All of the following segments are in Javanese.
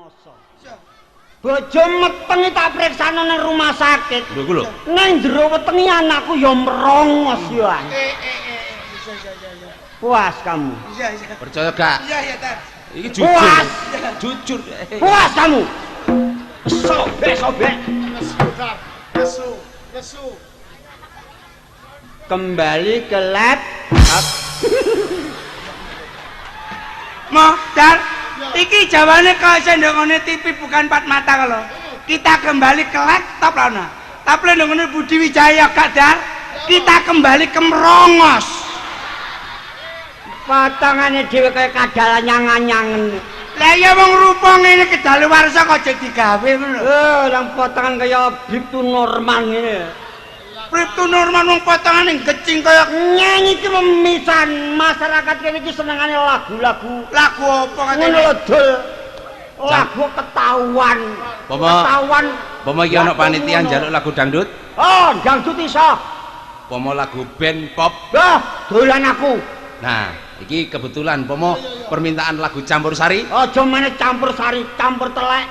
Rumoso. Bojo metenge tak preksano nang rumah sakit. Lho iku lho. Nang jero wetenge anakku ya merongos ya. Iya. Puas kamu. Iya, iya. Percaya gak? Iya, iya, Tar. Iki jujur. Puas. Jujur. Puas kamu. Sobek sobek. Nesu, Dar. Nesu, nesu. Kembali ke laptop. Mo, Dar. Iki jawane kok sendokane TV bukan empat mata kalau. Kita kembali ke laptop lah nah. Tapi ndongone Budi Wijaya gak Dar. Kita kembali ke merongos. Potongane dhewe kaya kadal nyangan-nyangen. Lah iya wong rupa ngene kedaluwarsa kok aja digawe ngono lho. Eh, nang potongan kaya Bribtu Norman ngene. Bribtu Norman wong potongane gecing kaya Nyanyi iki memisan masyarakat kene iki senengane lagu-lagu. Lagu apa Ngono katene? lho, Dul. Lagu ketahuan. Ketahuan. Pomo iki ana panitia njaluk lagu dangdut, Oh, dangdut iso. pomo lagu band pop. Wah, dolan aku. Nah, iki kebetulan pomo permintaan lagu campur sari. Aja maneh campur sari, campur telek.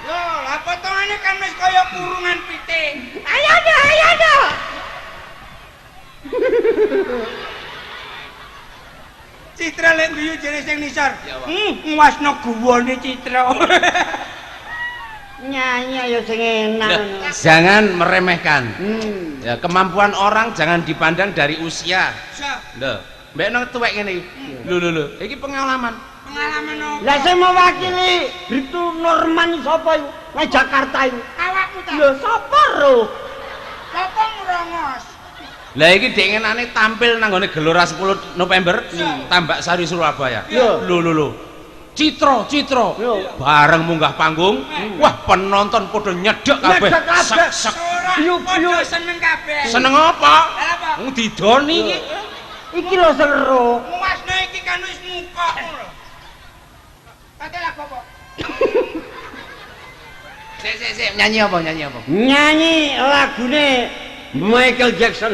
Lho, lah potongane kan wis kaya kurungan piting. Ayo dah, ayo dah. Citra lek guyu jere sing nisor. Ya, Pak. Nguwasno guwane Citra. Nyanyi ayo sing enak. Nah, jangan meremehkan. Hmm. Ya, kemampuan orang jangan dipandang dari usia. Sa, Lho, mbek nang tuwek ngene iki. Lho lho lho, iki pengalaman. pengalaman opo? Lah sing mewakili Bribtu Norman sapa iku? Nang Jakarta iku. Awakmu ta. Lho sapa ro? Sapa ngrongos? Lah iki dengenane tampil nang nggone Gelora 10 November Tambak Sari Surabaya. Iya. Lho lho lho. Citra, Citra. Iya. Bareng munggah panggung, wah penonton padha nyedek kabeh. Nyedek kabeh. Sek, sek. Ora Piyu, piyu. padha seneng kabeh. Seneng apa? Lah apa? Wong didoni iki. Iki lho seru. Nguwasno iki kan wis mukok ngono lho. Kate lagu apa? Sik sik sik, nyanyi apa nyanyi apa? Nyanyi lagune Michael Jackson.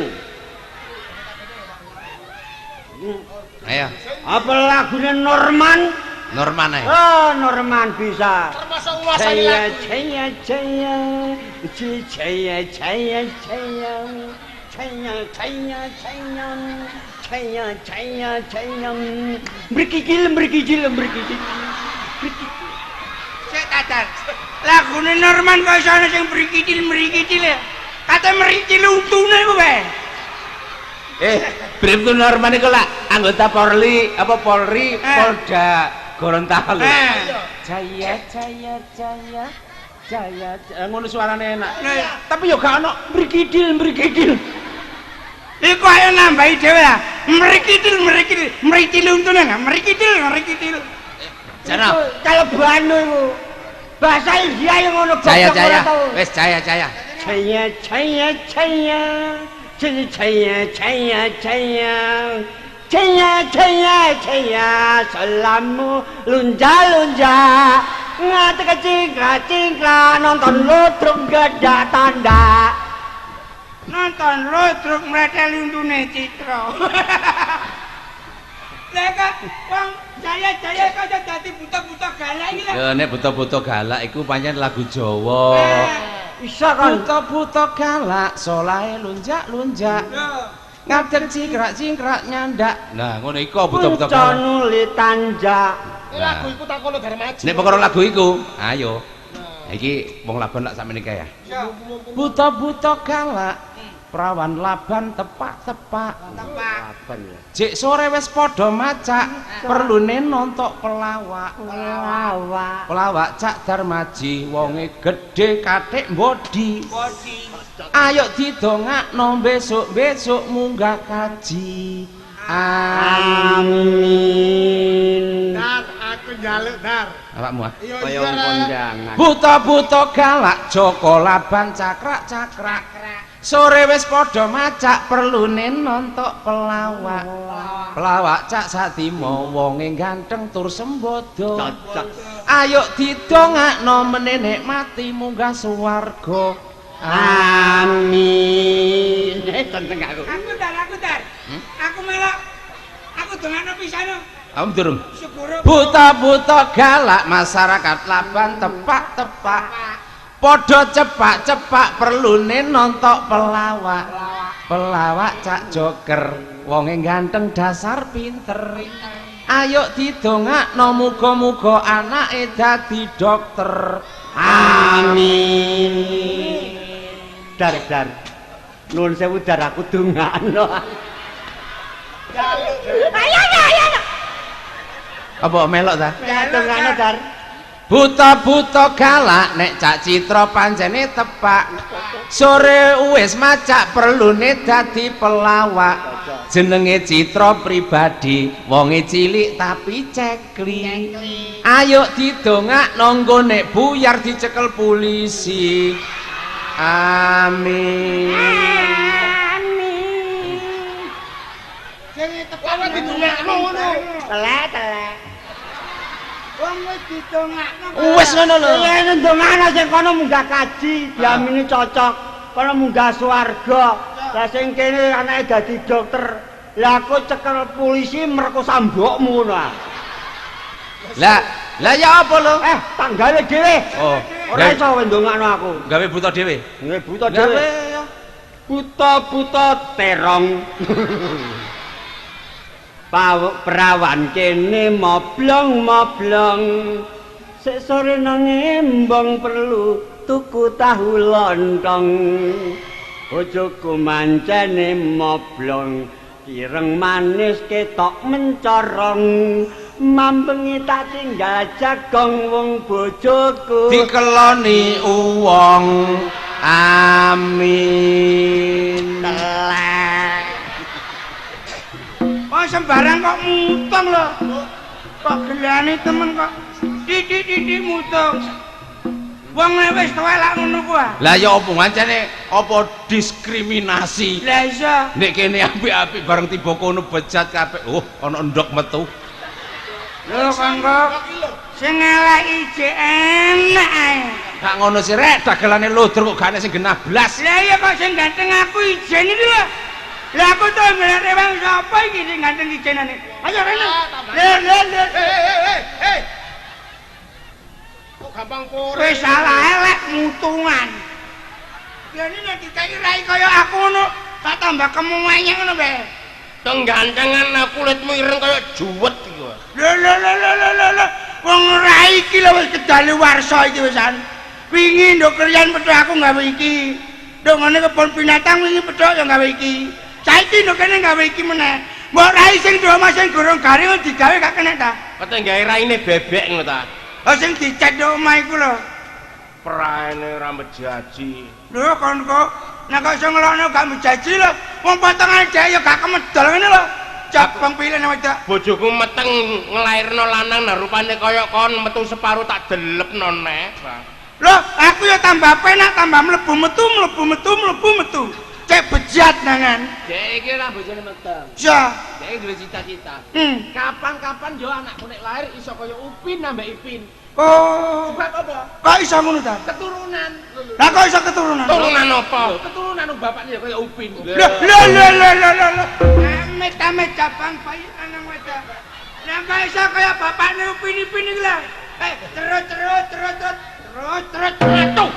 Ayo, Apa lagune Norman? Norman ae. Oh, Norman bisa. Termasuk nguasai Jaya lagu. jaya jaya jaya jaya jaya jaya jaya jaya jaya jaya jaya berkikil berkikil berkikil. Sik tatar. Lagune Norman kok iso ana sing mrikicil mrikicil ya. Kate mrikicil untune iku bae. Bribtu Norman iku lak anggota Polri, apa Polri, Polda Gorontalo. Jaya jaya jaya jaya, jaya. Ngono suarane enak. Tapi yo gak ono mrikidil mrikidil. Iku ayo nambahi dhewe lah. Mrikicil mrikicil mrikicil untune nah mrikicil mrikicil. Jana. Kaleban iku. Bahasa India yang ngono Jaya goblok jaya. ora tau. Wis jaya jaya. Jaya jaya jaya jaya jaya jaya jaya jaya jaya jaya selamu lunja lunja ngatek cingkra cingkra nonton ludruk gak tanda. Nonton ludruk mreteli untune Citra. Lah kok wong jaya-jaya kok dadi buta-buta galak iki lho. Lho nek buta-buta galak iku pancen lagu Jawa. Isa kan Buta-buta galak solahe lunjak-lunjak. Lho, Ngadeg cingkrak-cingkrak nyandak. Nah, ngono iku buta-buta galak. nuli tanjak. Ini lagu iku takono Darmaji. Nek perkara lagu iku, ayo. Iki wong laban lak sakmene kae ya. Buta-buta galak, prawan laban tepak-tepak. Tepak. Laban ya. Jek sore wis padha macak, perlune nontok pelawak. Pelawak. Pelawak Cak Darmaji, wonge gedhe kathik mbodi. Bodi. Ayo didongakno besok-besok munggah kaji. Amin. Amin. Dar, aku njaluk Dar. Awakmu ah. Iya, Kaya iya, wong Rek. kondangan. Buta-buta galak Joko Laban cakrak-cakrak. Sore wis padha macak perlune nontok pelawak. Pelawak Cak Satimo wonge ganteng tur sembodo. Cocok. Ayo didongakno meneh nek mati munggah swarga. Amin. Seneng aku. Aku dar, aku dar. Aku melok. Aku dongakno pisan. Kamu durung. Buta-buta galak masyarakat laban tepak-tepak. Padha cepak-cepak perlune nontok pelawak. Pelawak Cak Joker, wonge ganteng dasar pinter. Ayo didongakno muga-muga anake dadi dokter. Amin. Dar dar. Nuwun sewu dar aku dongakno. Ayo ayo ayo. Apa melok ta? Dongakno dar. Buta-buta galak nek Cak Citra pancene tepak. Sore wis macak perlune dadi pelawak. Jenenge Citra pribadi, wonge cilik tapi cekli. Ayo didongakno nggo nek buyar dicekel polisi. Amin. Amin. Sing tepan didongakno ngono. Telek telek. Wong wis didongakno. Wis ngono lho. Iya ndongakno sing kono munggah kaji, diamini cocok. Kono munggah swarga. Lah sing kene anake dadi dokter. Lah aku cekel polisi merkosa mbokmu ngono ah. Lah, lah ya apa lho? Tanggale dhewe. Oh, ora iso ndongakno aku. Gawe buta dhewe. Nggih buta dhewe. Gawe ya. Buta-buta terong. Perawan kene moblong-moblong. Sik sore nang embong perlu tuku tahu lontong. Bojoku mancene moblong, ireng manis ketok mencorong. Mambengi tak tinggal jagong wong bojoku dikeloni uwong. Amin. Telek. Wong sembarang kok mutung lho. Kok gelane temen kok titik-titik mutung. Wong nek wis tuwek lak ngono ku ah. Lah ya opo ngancane apa diskriminasi? Lah iya. Nek kene apik-apik bareng tiba kono bejat kabeh. Oh, ana endhok metu. Lho kanggo sing elek ije enak ae. Gak ngono sih rek, dagelane lodro kok gak ana sing genah blas. Lah iya kok sing ganteng aku ijen iki lho. Lah aku tuh golek rewang sapa iki sing ganteng ijenane? Ayo rene. Le le le. Eh. Kok gampang pore. Wis salah elek mutungan. Lah ini nek dikai rai kaya aku ngono, tak tambah kemuwenya ngono bae. Teng gantengan kulitmu ireng kaya juwet iki. Lho lho lho lho lho lho. Wong rai iki lho wis kedaluwarsa iki wisan. Wingi nduk kriyan petuk aku gawe iki. Nduk ngene kebon binatang wingi petuk ya gawe iki. Saiki nduk kene gawe iki meneh. Mbok rai sing duwe omah sing gorong garing digawe gak kena ta? Kate gawe raine bebek ngono ta? Oh sing dicet nduk omah iku lho. Praene ora mejaji. Lho kon kok nek kok iso ngelokno gak mejaji lho. Wong potongane dhek ya gak kemedol ngene lho. Jabang pilih wedok. Bojoku meteng nglairno lanang nah rupane kaya kon metu separuh tak delepno neh. Loh, aku ya tambah penak, tambah mlebu metu, mlebu metu, mlebu metu. Cek bejat nangan. Dek iki ora bojone meteng. Ya. Dek duwe cita-cita. Kapan-kapan yo anakku nek lahir iso kaya Upin ambek Ipin. Oh. Sebab apa? Kok iso ngono ta? Keturunan. Lah kok iso keturunan? Keturunan apa? Lho, keturunan wong bapakne ya kaya Upin. Lho lho lho lho lho lho. Amit-amit jabang bayi lanang wedok. Lah kok iso kaya bapakne Upin Ipin iki lho. Terus terus terus terus terus terus terus.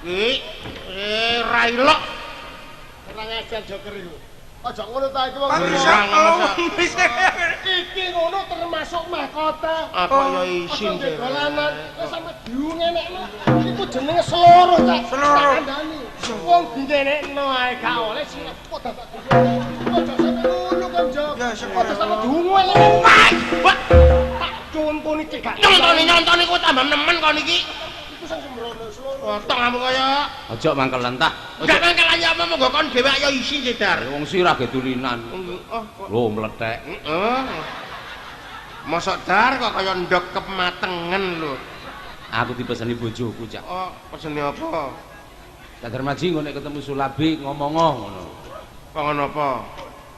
Iki rai lok. Kurang ajar Joker iku. Aja ngono ta iki wong. Iki ngono termasuk mahkota. Aku ya isin dolanan wis sampe diungenekno. Iku jenenge seluruh cak. Seluruh. Wong dingenekno ae gak oleh sing kok dadak aja sampe ngono kon Jok. Aja sampe diungenekno. Tak contoni cek gak. Nyontoni kok tambah nemen kon iki. Iku sing sembrono seluruh. Potong kamu kaya. Aja mangkel entah. Enggak mangkel ya apa monggo kon dhewe ayo isi Jedar. Wong sirah ge tulinan. Oh, lho mlethek. Heeh. Mosok dar kok kaya ndok kematengen lho. Aku dipeseni bojoku, Cak. Oh, peseni apa? Cak Darmaji engko nek ketemu Sulabi ngomong ngono. Kok ngono apa?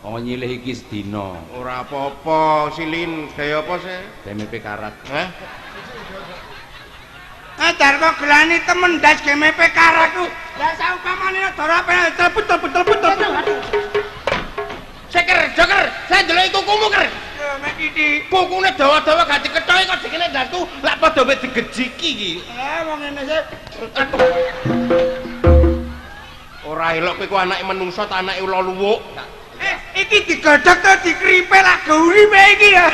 Wong nyilih iki sedina. Ora apa-apa, Silin. Gaya apa sih? BMP karat. Hah? Dar kok gelani temen das GMP karatku. Lah saumpamane dora petel betul betul betul. Seker, joker, saya ndeloki kukumu ker. Ya mek iki. Kukune dawa-dawa gak dikethoki kok dikene ndasku lak padha wis digejiki iki. Wong ngene sik. Ora elok kowe ku anake menungsa ta anake ula luwuk. Iki digodhog to dikripe lak gauripe iki ya.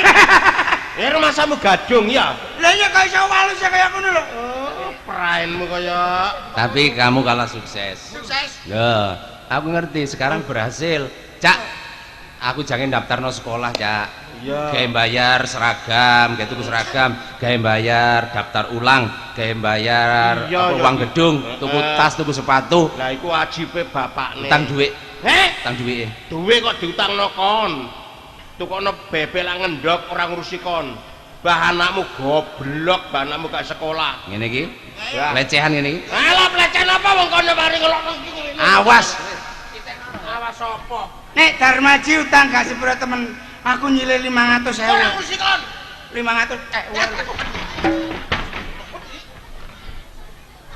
Rumasamu gadung ya. Lah iya kok iso walus kaya ngono lho. Oh, praenmu kaya. Tapi kamu kalah sukses. Sukses. Loh, aku ngerti sekarang berhasil. Cak, aku jangan daftarno sekolah, Cak. Iya. Gawe bayar seragam, gawe tuku seragam, gawe bayar daftar ulang, gawe bayar iya, apa, uang gedung, tuku tas, tuku sepatu. Lah iku wajibe bapakne. Utang dhuwit. Heh? Utang dhuwite. Dhuwit kok diutangno kon. Tukokno bebek lak ngendhok ora ngurusi kon. Bah anakmu goblok, bah anakmu gak sekolah. Ngene iki? Ya. Pelecehan ngene iki. Alah pelecehan apa wong kono mari ngelokno iki ngene. Awas. Awas sapa? Nek Darmaji utang gak sepuro temen, aku nyilih 500.000. Ora ngurusi kon. 500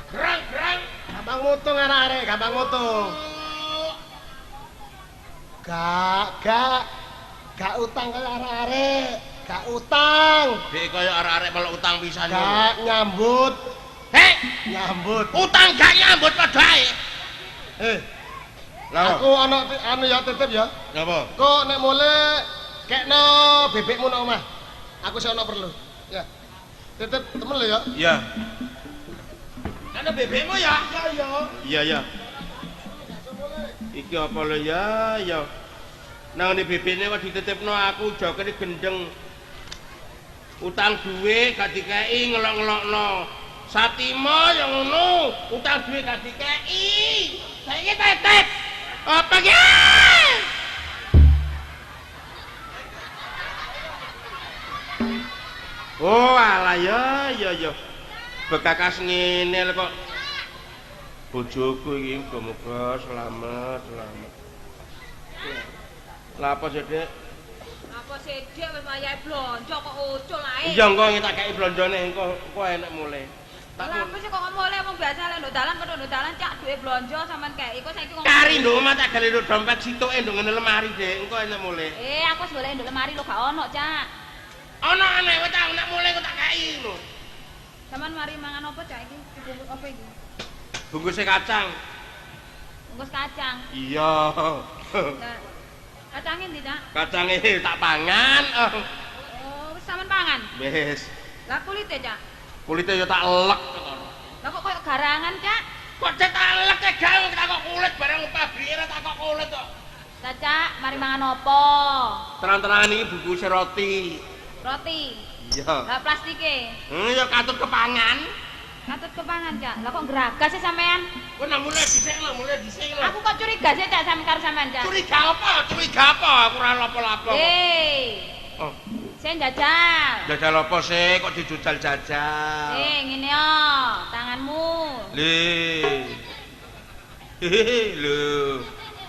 Gerang, gerang. Gampang mutung arek-arek, gampang mutung. Gak utang kaya arek-arek, gak utang. Dek kaya arek-arek melok utang pisan. Gak nyambut. Heh, nyambut. Utang gak nyambut padha ae. Aku ana anu ya titip ya. Napa? Kok nek mulih kekno bebekmu nang omah. Aku sik ana perlu. Ya. Titip temen lho ya. Iya. Ana bebekmu ya? Iya, iya. Iya, iya. Iki apa lho ya? Ya. Nang ngene bebekne kok dititipno aku jokene gendeng. Utang duwe gak dikeki ngelok-ngelokno. Satimo ya ngono, utang duwe gak dikeki. Saiki titip. Apa ki? Oh alah ya ya ya. Bekakas ngene lho kok. Bojoku iki muga-muga selamat, selamat. Lah apa sih, Dek? Apa sih, Dek? Wis wayahe blonjo kok ucul ae. Iya, engko tak kei blonjone engko engko enek mulih. Lah apa sih kok mulih wong biasa lek nduk dalan petuk nduk dalan cak duwe blonjo sampean kei kok saiki ngomong. Kari nduk omah tak gale nduk dompet sitoke nduk ngene lemari, Dek. Engko enek mulih. Aku wis golek nduk lemari lho gak ono, Cak. Ono aneh wis tak nek mulih kok tak kei lho. Sampean mari mangan apa, Cak iki? Dibungkus apa iki? Bungkuse kacang. Bungkus kacang. Iya. Kacangnya ndi, Cak? Kacange tak pangan. Oh, wis sampean pangan? Wis. Lah kulite, Cak? Kulite ya tak elek. Lah kok koyo garangan, Cak? Kok tak elek e gak tak kok kulit barang pabrike tak kok kulit kok. Lah, Cak, mari mangan apa? Terang-terangan iki bungkuse roti. Roti? Iya. Lah plastike? Ya katut kepangan. Katut kepangan, Cak. Lah kok geragas sih sampean? Kowe nang mulai dhisik lho, mulai dhisik lho. Aku kok curiga sih, Cak, sampean karo sampean, Cak. Curiga apa? Curiga apa? Aku ora lapo-lapo. Oh. Sing jajal. Jajal apa sih? Kok dijajal-jajal? Ngene yo, tanganmu. Le. Hehehe, lho.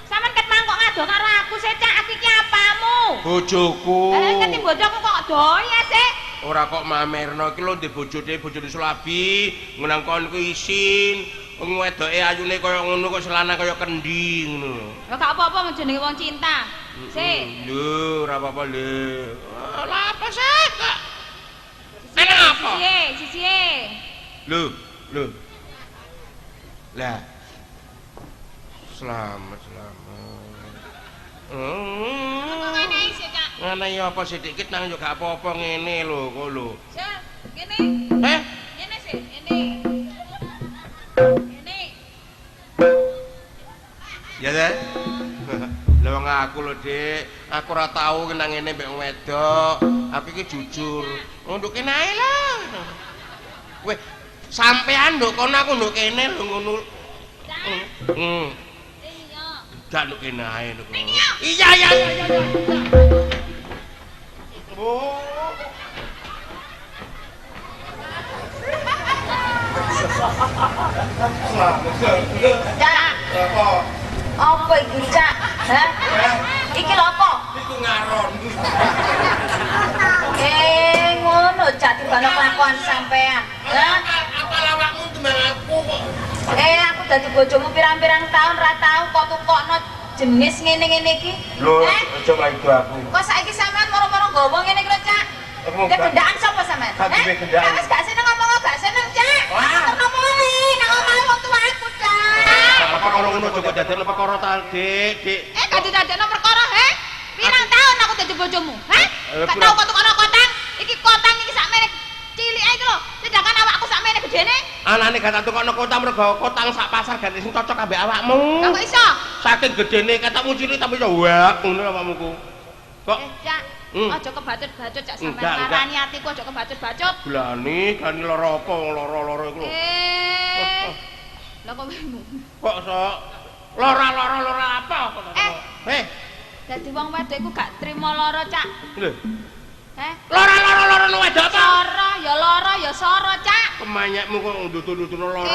Sampeyan ket mang kok ngadoh karo aku sih, Cak. Aku iki apamu? Bojoku. Lah ngerti bojoku kok doya sih? Ora kok mamerno iki lho ndek bojone bojone Sulabi, ngenang kon ku isin. Wong wedoke ayune kaya ngono kok selana kaya kendi ngono lho. Lah gak apa-apa jenenge wong cinta. Sik. Lho, ora apa-apa lho. Lah apa sih kok? Enak apa? Sisihe, sisihe. Lho, lho. Lah. Selamat, selamat. Kok ngene sih, Cak? Ngene apa sithik nang yo gak apa-apa ngene lho kok lho. Sik, ngene. Heh? Ngene sih, ngene. Ngene. Ya, Dek. Lah wong aku lho, Dik. Aku ora tau nang ngene mbek wedok. Aku iki jujur. Nduk kene ae lah. Weh, sampean nduk kono aku nduk kene lho ngono. Heeh. Gak nduk kene ae nduk. Iya, iya, iya, iya. Oh. Cak. Apa? Apa iku, Cak? Hah? Iki lho apa? Iku ngaron. Ngono Cak timbang kelakuan sampean. Hah? Apa lawakmu timbang aku kok? Aku dadi bojomu pirang-pirang tahun ra tau kok tukokno Jenis ngene-ngene iki. Lho, aja maido aku. Kok saiki sampean moro-moro nggawa ngene iki lho, Cak? Aku Lah gendaan sapa sampean? Gak duwe gendaan. Wis gak seneng ngomong gak seneng, Cak. Terno mulih nang omahe wong tuaku, Cak. Perkara ngono aja kok dadekno perkara ta, Dik, Dik. Eh, gak didadekno perkara, he? Pirang tahun aku dadi bojomu, he? Gak tau kok tukokno kotang. Iki kotang iki sakmene cilike iki lho. Sedangkan awakku sakmene gedene. Anane gak tak tukokno kotang mergo kotang sak pasar gak sing cocok ambek awakmu. Lah kok iso? Saking gedene ketokmu cilik tapi iso wak ngono awakmu ku. Kok Cak, aja kebacut-bacut Cak sampean larani atiku aja kebacut-bacut. Glani, glani lara apa wong lara-lara iku lho. Lah kok bingung. Kok sok lara-lara lara apa kok? Dadi wong wedok iku gak trimo lara, Cak. Lho. Lara-lara lara wedok apa? Lara ya lara ya soro, Cak. Kemanyekmu kok ndudu-nduduno lara.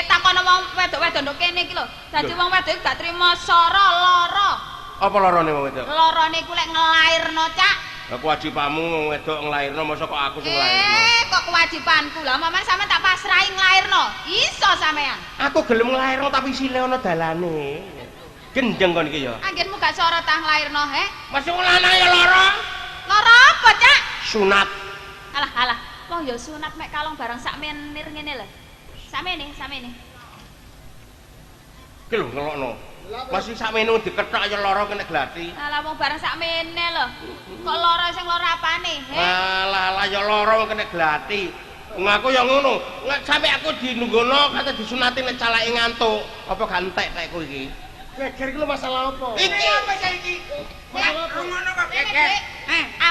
Takono wong wedok-wedok nduk kene iki lho. Dadi wong wedok iku gak trimo soro lara. Apa larane wong wedok? Larane iku lek nglairno, Cak. Lah kewajibanmu wong wedok nglairno, mosok kok aku sing nglairno. Kok kewajibanku? Lah mamane sampean tak pasrahi nglairno. Iso sampean. Aku gelem nglairno tapi sile ana dalane. Gendeng kon iki ya. Anggenmu gak soro ta nglairno, he? Masih wong lanang ya lara. Lara apa, Cak? Sunat. Alah, alah. Wong ya sunat mek kalong barang sak menir ngene lho. Sakmene, sakmene. Iki lho ngelokno. Masih sakmene dikethok ya lara kena glati. Alah wong barang sakmene lho. Kok lara sing lara apane, he? Alah, alah ya lara wong kena glati. Wong aku ya ngono. Sampe aku dinunggono kate disunati nek calake ngantuk. Apa gak entek tekku iki? Geger iki lho masalah apa? Iki apa saiki? Masalah ngono kok geger.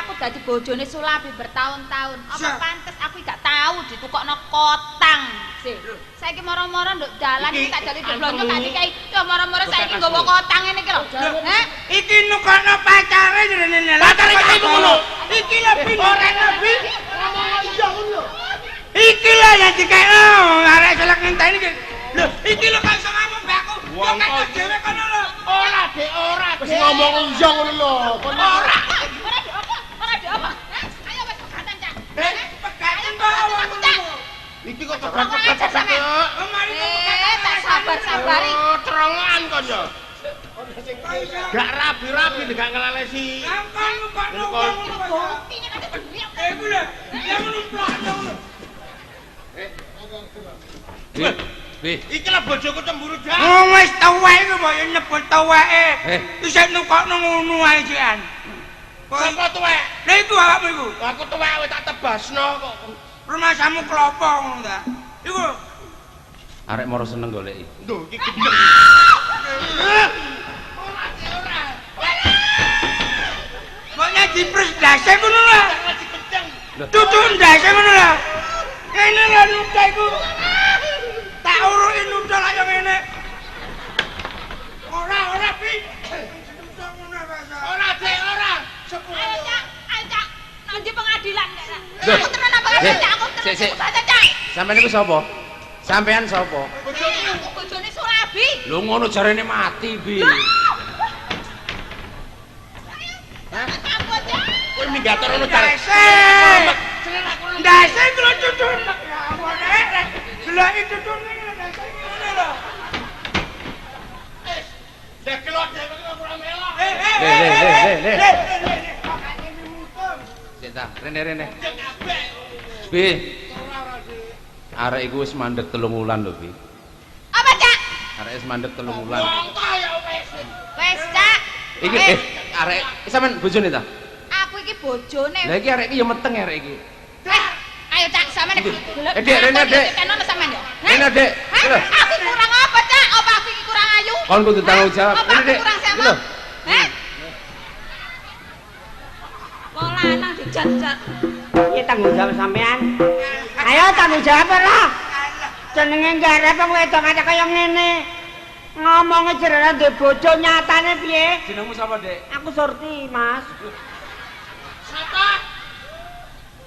Aku dadi bojone Sulabi bertahun-tahun. Apa pantes aku gak tahu ditukokno kotang. Sik. Saiki moro-moro nduk dalan iki tak jali blonjo gak dikai. Yo moro-moro saiki nggawa kotang ngene iki lho. Heh. Iki nukokno pacare jenenge. Pacare iki ngono. Iki lho ora nabi. Ngomong iya ngono lho. Iki lho yang dikekno arek selek ngenteni iki. Lho, iki lho kok iso ngomong mbak aku. Yo kok dhewe kono lho. Ora, Dik, ora. Wis ngomong iya ngono lho. Ora. Ora diopo, ora diopo. Ayo wis pegatan, Cak. Pegatan kok ngomong ngono. Iki kok pegat-pegat kok. Tak sabar-sabari. Trongan kon yo. Gak rabi-rabi gak ngelalesi. Kang kok ngono. Iku lho, yang numplokno ngono. Iki lah bojoku cemburu jan. Wong wis tuwek iku mbok yo nyebut tuweke. Isih nukokno ngono ae jian. Sapa tuwek? Lha iku awakmu iku. Aku tuwek wis tak tebasno kok. Rumasamu klopo ngono ta. Iku arek moro seneng goleki. Lho iki gendeng. Ora ora. Mbok nyajipres ndase ngono lho. Tutu ndase ngono lho. Kene lho nuka iku. Tak uruki nuka kaya ngene. Ora ora pi. Ora Dik ora. Ayo Cak, ayo Cak. Nang ndi pengadilan Cak. Aku tenan apa Cak, aku tenan. Sik sik. Sampeyan iku sapa? Sampeyan sapa? Aku bojone Sulabi. Lho ngono jarene mati, Bi. Hah? Kowe minggat rono jare. Ndase iku lho cucun. Ya ampun rek. Delok cucune lho ndase ngene lho. Dekelok dhewe kok ora melok. Le le le le. Sik ta, rene-rene. Bi. Arek iku wis mandek 3 wulan lho, Bi. Apa, Cak? Arek wis mandek 3 wulan. Wong ta ya wis. Wis, Cak. Iki arek sampean bojone ta? Aku iki bojone. Lah iki arek iki ya meteng arek iki. Ayo Cak, sampean Dik. Dik, rene Dik. Tenono sampean ya. Rene Dik. Aku kurang apa, Cak? Apa aku iki kurang ayu? Kon kudu tanggung jawab. Rene Dik. Kurang sama? Heh. Wong lanang dijat-jat. Piye tanggung jawab sampean? Ayo tanggung jawab ora? Jenenge garep wong wedok ngacak kaya ngene. Ngomonge jerene ndek bojo nyatane piye? Jenengmu sapa, Dik? Aku Surti, Mas. Sapa?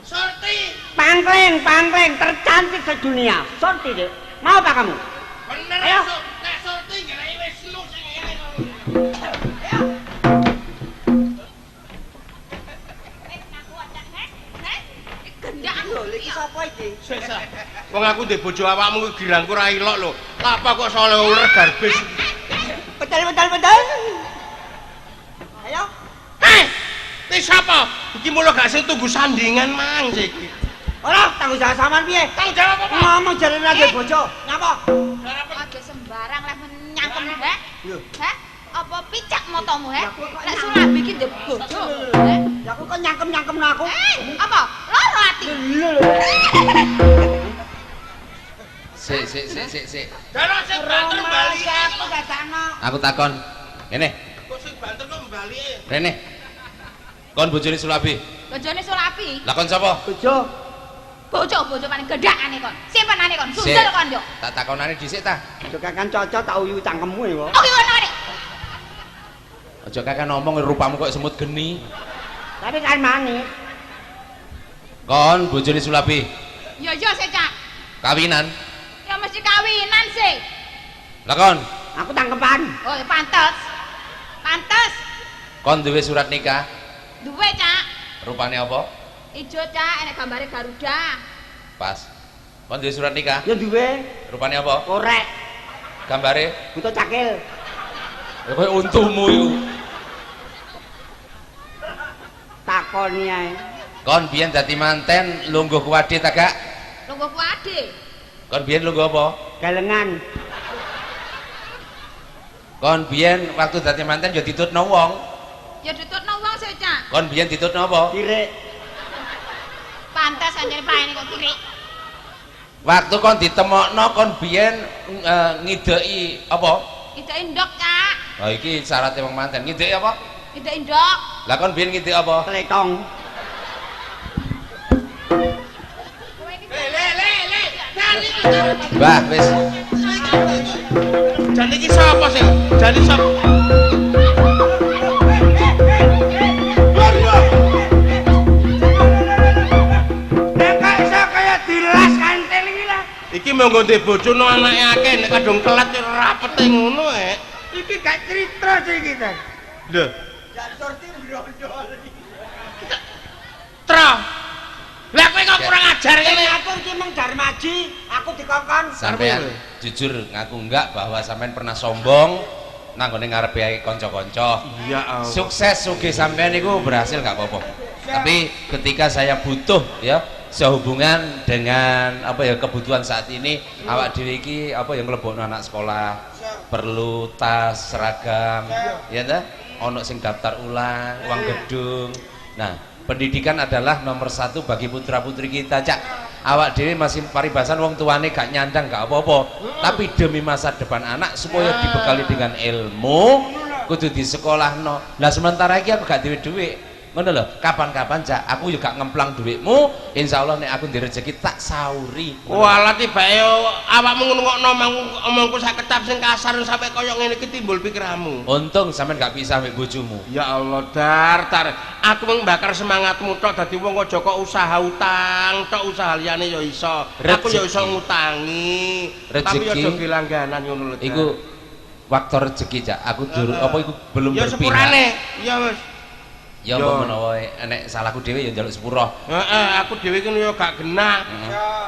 Surti. Pangkling, pangkling tercantik sedunia. Surti, Dik. Mau apa kamu? Bener. Ayo. Nek Surti ngeleki wis lu sing ngene. Iki sapa iki? Sik. Wong aku ndek bojo awakmu kuwi girangku ora ilok lho. Lah apa kok sole uler garbis. Betul betul betul. Iki sapa? Iki mulo gak sing tunggu sandingan mang sik. Ora tanggung jawab sampean piye? Tanggung jawab apa? Ngomong jarene ra duwe bojo. Nyapa? Aja sembarang leh nyangkem he. Heh? Apa picak matamu he? Lek Sulabi iki ndek bojo. Heh? Lah kok nyangkem-nyangkemno aku? Apa? Loro ati. Sik sik sik sik sik. Dalah sing banter bali aku dadakno. Aku takon. Ngene. Kok sing banter kok mbalike? Rene. Kon bojone Sulabi. Bojone Sulabi. Lah kon sapa? Bojo. Bojo-bojo paling gedhakane kon. Simpenane kon, sundel kon yo. Tak takonane dhisik ta. Aja kakan cocok tak uyu cangkemmu ya kok. Oke ngono rek. Aja kakan ngomong rupamu kok semut geni. Tapi kan manis. Kon bojone Sulabi. Ya ya sik, Cak. Kawinan. Ya mesti kawinan sih. Lah kon? Aku tangkepan. Oh, ya pantes. Pantes. Kon duwe surat nikah? Duwe, Cak. Rupane apa? Ijo, Cak, enek gambare Garuda. Pas. Kon duwe surat nikah? Ya duwe. Rupane apa? Korek. Gambare? Buta cakil. Ya koyo untumu iku. Takoni ae. Kon biyen dadi manten lungguh kuwade ta gak? Lungguh kuwade. Kon biyen lungguh apa? Galengan. Kon biyen waktu dadi manten ya ditutno wong. Ya ditutno wong sih, Cak. Kon biyen ditutno apa? Kirik. Pantes anjene paene kok kirik. Waktu kon ditemokno kon biyen ngideki apa? Ngideki ndok, Cak. Lah iki syaratnya wong manten. Ngideki apa? Ngideki ndok. Lah kon biyen ngideki apa? Tletong. Le le le. Mbah wis. Jan iki sapa sih? Jan sapa? Nek kok iso kaya dilas kantil iki lah. Iki monggo ndek bojo no anake akeh nek kadung kelet rapete ngono eh. Iki gak cerita sih iki ta. Lho, Jan sorti brondol. Tra. Lah kowe kok kurang ajar ngene. Aku iki mung Darmaji, aku dikongkon. Sampean jujur ngaku enggak bahwa sampean pernah sombong nang nggone ngarepe kanca-kanca. Ya Allah. Sukses sugih sampean niku berhasil enggak apa-apa. Tapi ketika saya butuh ya sehubungan dengan apa ya kebutuhan saat ini awak dhewe iki apa yang nglebokno anak sekolah perlu tas seragam ya ta ono sing daftar ulang uang gedung. Nah, pendidikan adalah nomor satu bagi putra-putri kita, Cak. Awak dhewe masih paribasan wong tuane gak nyandang gak apa-apa, tapi demi masa depan anak supaya dibekali dengan ilmu kudu di sekolahno. Lah sementara iki aku gak duwe dhuwit. Ngono lho, kapan-kapan Cak, aku juga ngemplang dhuwitmu, insyaallah nek aku ndek rezeki tak sauri. Walah tibake awakmu ngrungokno omongku sak kecap sing kasar sampe koyo ngene iki timbul pikiranmu. Untung sampean gak pisah mbek bojomu. Ya Allah, Dar, Dar. Aku mung bakar semangatmu tok dadi wong aja kok usaha utang, tok usaha liyane ya iso. Aku ya iso ngutangi, tapi aja gelangganan ngono lho. Iku waktu rezeki, Cak. Aku apa iku belum ya berpihak. Ya sepurane. Ya wis. Ya mbok menawa enek salahku dhewe ya njaluk sepuro. Heeh, aku dhewe iki ya gak genah.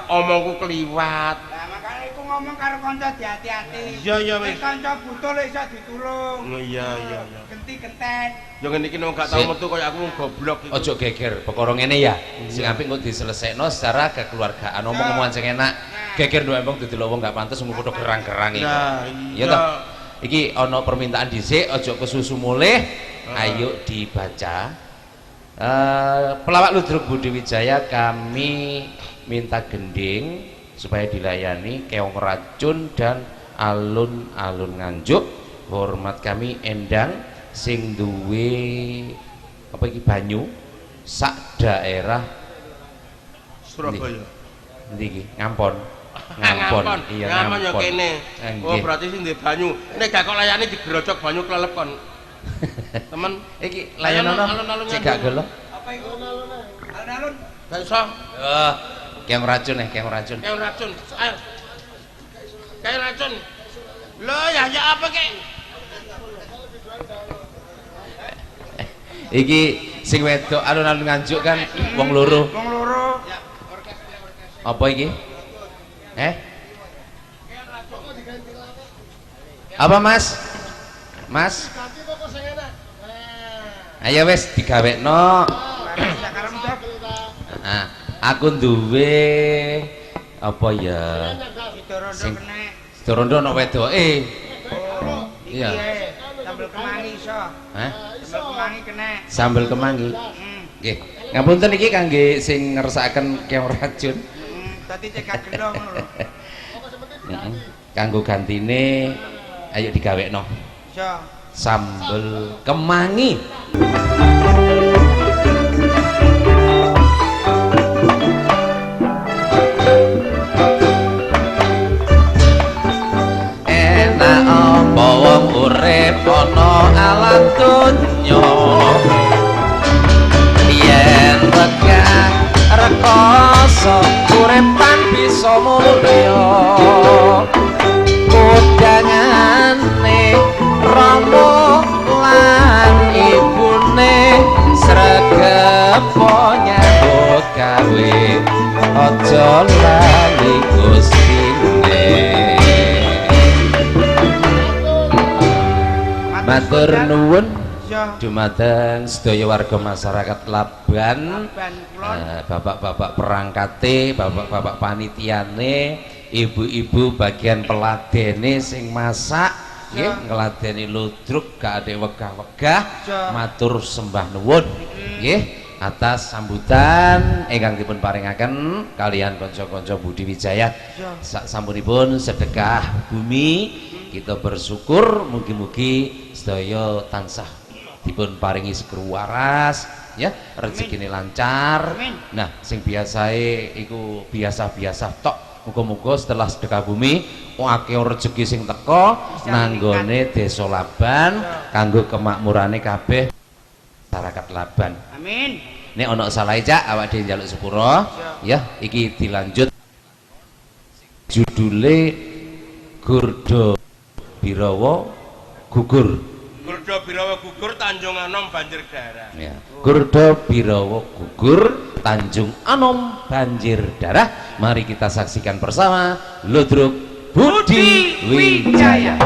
Omongku kliwat. Lah makane iku ngomong karo kanca hati-hati. Iya iya wis. Kanca butuh lek iso ditulung. Iya iya iya. Genti-genten. Ya ngene iki wong gak tau metu kaya aku wong goblok iki. Ojo geger, perkara ngene ya. Sing apik kok diselesekno secara kekeluargaan, omong-omongan sing enak. Geger nduk embong didelok wong gak pantes wong padha gerang-gerang iki. Iya toh. Iki ana permintaan dhisik, ojo kesusu mulih. Ayo dibaca. Pelawak Ludruk Budi Wijaya kami minta gending supaya dilayani keong racun dan alun-alun Nganjuk. Hormat kami Endang sing duwe apa iki banyu sak daerah Surabaya. Endi iki? Ngampon. Ngampon. Iya Ngampon ya kene. Oh berarti sing duwe banyu. Nek gak kok layani digrojok banyu klelep kon. Temen iki layanono cek gak gelo. Apa iku? Alun-alun. Gak iso. Keong racun eh, keong racun. Keong racun. Ayo. Keong racun. Lho ya ya apa kek? Iki sing wedok alun-alun Nganjuk kan wong loro. Wong loro. Apa iki? Eh? Apa Mas? Mas? Ayo wis digawekno. Heeh. Aku duwe apa ya? Sing Sidorondo ana wedoke. Iya. Sambel kemangi iso. Hah? Sambel kemangi kena. Sambel kemangi. Nggih. Ngapunten iki kangge sing ngersakaken keong racun. Dadi cek gak gelo ngono lho. Kanggo gantine ayo digawekno. Iso. Sambel kemangi. Enak apa wong urip ana alam donya yen wegah rekoso uripan bisa mulya kudangane rama lan ibune sregep nyambut gawe aja lali gustine. Matur nuwun dumateng sedaya warga masyarakat Laban, bapak-bapak perangkate, bapak-bapak panitiane, ibu-ibu bagian peladene sing masak, nggih ngladeni ludruk gak ade wegah-wegah, matur sembah nuwun nggih atas sambutan ingkang dipun paringaken kalian kanca-kanca Budi Wijaya. Sak sampunipun sedekah bumi, kita bersyukur mugi-mugi sedaya tansah dipun paringi seger waras ya, rezekine lancar. Nah, sing biasae iku biasa-biasa tok, muga-muga setelah sedekah bumi akeh rezeki sing teko nanggone desa Laban kanggo kemakmurane kabeh masyarakat Laban. Amin. Nek ana salahe Cak, awak dhewe njaluk sepuro ya. Iki dilanjut judule Gurda Birawa Gugur. Gurda Birawa Gugur Tanjung Anom Banjir Darah. Ya. Gurda Birawa Gugur Tanjung Anom Banjir Darah. Mari kita saksikan bersama Ludruk Budi Wijaya.